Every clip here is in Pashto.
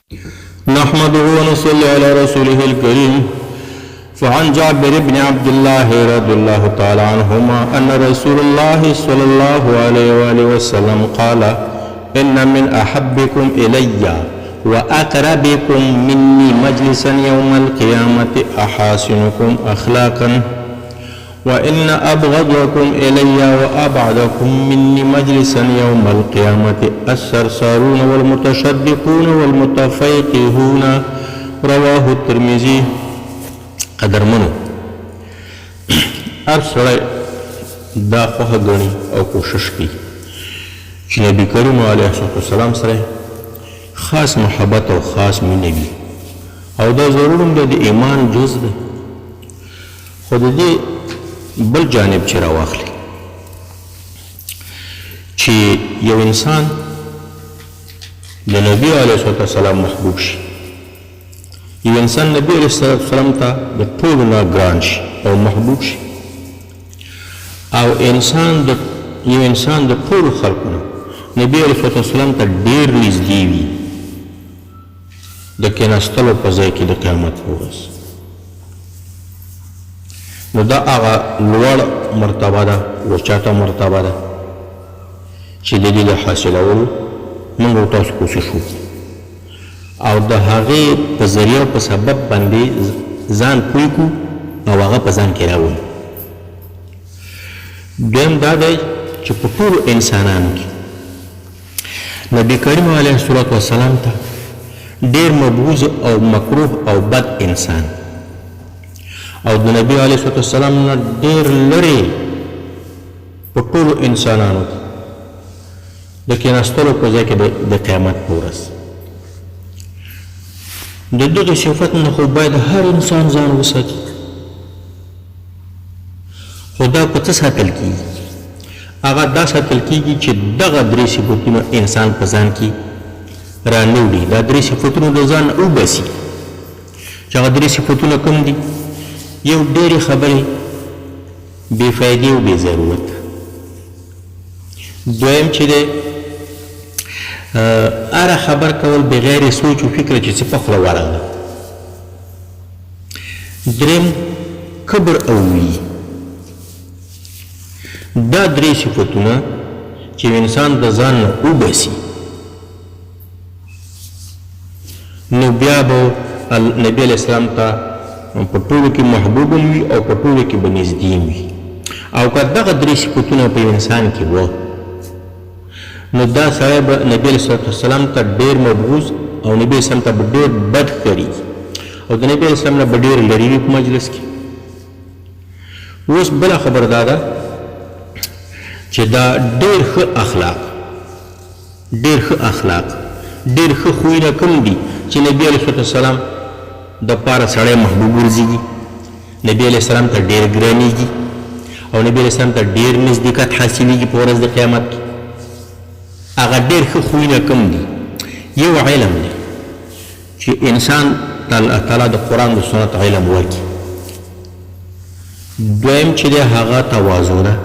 نحمده ونصلي على رسوله الكريم. فعن جابر بن عبد الله رضي الله تعالى عنهما أن رسول الله صلى الله عليه وآله وسلم قال: إن من أحبكم إلي وأقربكم مني مجلسا يوم القيامة أحاسنكم أخلاقا، وإن أبغضكم إلي وأبعدكم مني مجلسا يوم القيامة السرسارون والمتشدقون والمتفيقهون. رواه الترمذي. قدرمنو، هر سړی دا خوښه ګڼي او کوشش کوي چې نبی کریم علیه السلام سره خاص محبت او خاص مینه وي، او دا ضرور هم د ایمان جز ده. خو د دې بل جانب چې راواخلي چې یو انسان د نبی علیه السلام محبوب شي، یو انسان نبی علیه السلام ته د ټولو نه ګران شي او محبوب شي، او انسان د یو انسان د ټولو خلکو نه نبی علیه السلام ته ډېر نږدې وي د کېناستلو په ځای کې د قیامت په ورځ، نو دا هغه لوړ مرتبه ده، اوچته مرتبه ده چې د دې د حاصلولو موږ او تاسو کوشش وکړو، او د هغې په ذریعه او په سبب باندې ځان پوه کړو او هغه په ځان کې راولو. دویم دا دی چې په ټولو انسانانو کې نبی کریم علیه الصلاة والسلام ته ډېر مبغوض او مکروه او بد انسان، او د نبی علیه الصلاة والسلام نه ډېر لرې په ټولو انسانانو کې د کېناستلو په ځای کې د قیامت په ورځ، د دغې صفت نه خو باید هر انسان ځان وساتي. خو دا په څه ساتل کېږي؟ هغه دا ساتل کېږي چې دغه درې صفتونه انسان په ځان کې را نه وړي، دا درې صفتونه د ځان نه وباسي. چې هغه درې صفتونه کوم دي؟ یو، ډېرې خبرې بې فایدې او بې ضرورت. دویم چې دی، هره خبر کول بغیر سوچ او فکر چې څه په خوله ورغله. دریم، کبر او وی. دا درې صفتونه چې انسان د ځان نه وباسي، نو بیا به نبی علیه السلام ته په ټولو کې محبوب هم وي او په ټولو کې به نږدې هم وي. او که دغه درې صفتونه په یو انسان کې وه، نو دا سړی به نبی علیه السلام ته ډېر مبغوض او نبی علیه السلام ته به ډېر بد ښکارېږي او د نبی علیه السلام نه به ډېر لرې وي په مجلس کې. اوس بله خبره دا ده چې دا ډېر ښه اخلاق، ډېر ښه اخلاق، ډېر ښه خویونه کوم دي چې نبی علیه السلام د پاره سړی محبوب ورځېږي، نبی علیه السلام ته ډېر ګرانېږي او نبی علیه السلام ته ډېر نزدېکت حاصلېږي په ورځ د قیامت کې؟ هغه ډېر ښه خویونه کوم دي؟ یو علم دی چې انسان ته الله تعالی د قرآن د سنت علم ورکړي. دویم چې دی هغه تواضع ده،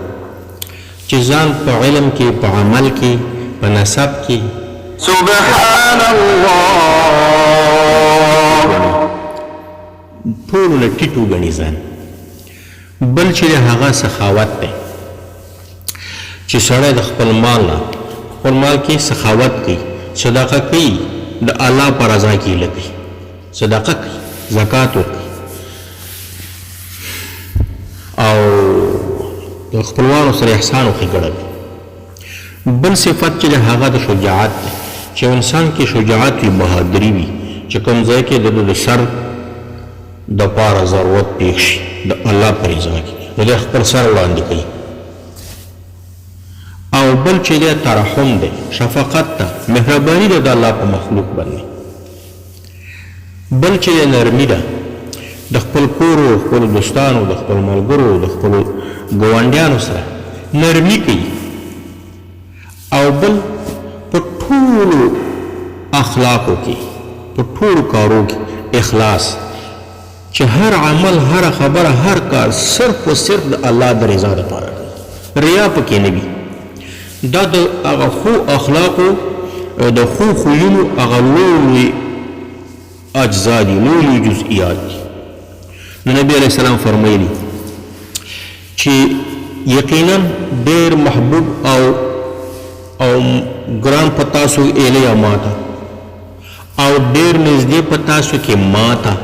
چې ځان په علم کې، په عمل کې، په نسب کې سبحان الله ټولو نه ټیټ وګڼي ځان. بل چې دی هغه سخاوت دی، چې سړی د خپل مال نه، خپل مال کې سخاوت کوي، صدقه کوي، د الله په رضا کې لګوي، صدقه کوي، زکات ورکوي او د خپلوانو سره احسان او ښېګڼه کوي. بل صفت چې د هغه د شجاعت دی، چې انسان کې شجاعت وي، بهادري وي، چې کوم ځای کې د د سر د پاره ضرورت پېښ شي د الله په رضا کې، نو دی خپل سر وړاندې کوي. او بل چې دی ترحم دی، شفقت ده، مهرباني ده د الله په مخلوق باندې. بل چې دی نرمي ده، د خپل کور او خپلو دوستانو، د خپلو ملګرو، د خپلو ګاونډیانو سره نرمي کوي. او بل په ټولو اخلاقو کې، په ټولو کارو کې اخلاص، چې هر عمل، هره خبره، هر کار صرف و صرف د الله د رضا لپاره کوي، ریا پکې نه وي. دا د هغه ښو اخلاقو، د ښو خویونو هغه لوی لوی اجزا دي، لوی لوی جزئیات دي. نو نبی علیه السلام فرمایلی چې یقینا ډیر محبوب او او ګران په تاسو الی ماته او ډیر نږدې په تاسو کې ماته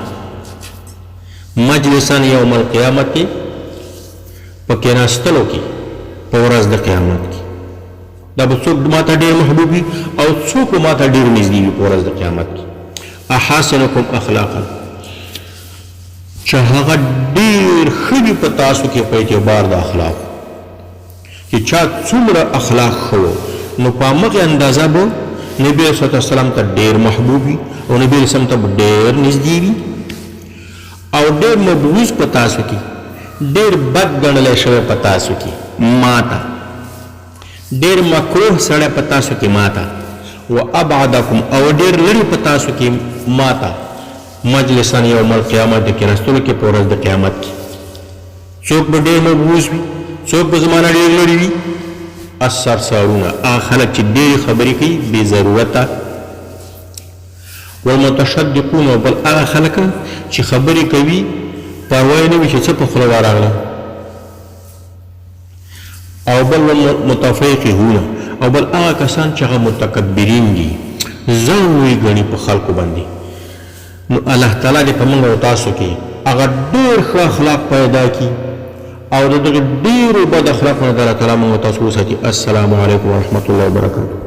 مجلسا یوم القیامت په کېناستلو کې په ورځ د قیامت کې. دا به څوک ماته ډیر محبوب وي او څوک به ماته ډیر نږدې وي په ورځ د قیامت کې؟ احاسنکم اخلاقا، چې هغه ډیر ښه وي په تاسو کې په اعتبار د اخلاقو، چې چا څومره اخلاق ښه وو نو په همغې اندازه به نبي علیه الصلوة والسلام ته ډیر محبوب وي او نبي علیه السلام ته به ډیر نږدې وي. او ډیر مبغوض په تاسو کې، ډیر بد ګڼلی شوی په تاسو کې ماته، ډیر مکروه سړی په تاسو کې ماته، و ابعدکم او ډیر لرې په تاسو کې ماته مجلسا یوم القیامت، د کیناستلو کې په ورځ د قیامت کې. څوک به ډیر مبغوض وي، څوک به زما نه ډیر لرې وي؟ السرسارونه، هغه خلک چې ډېرې خبرې کوي بې ضرورته، والمتشدقون او بل هغه خلک چې خبرې کوي پروا یې نه وي چې څه په خوله ورغله، او بل والمتفیقهون او بل هغه کسان چې هغه متکبرین دي، ځان لوی ګڼي په خلکو باندې. نو الله تعالی دې په موږ او تاسو کې هغه ډېر ښه اخلاق پیدا کړي او د دغه ډېرو بد اخلاقو نه الله تعالی موږ او تاسو وساتي. السلام علیکم ورحمت الله وبرکاته.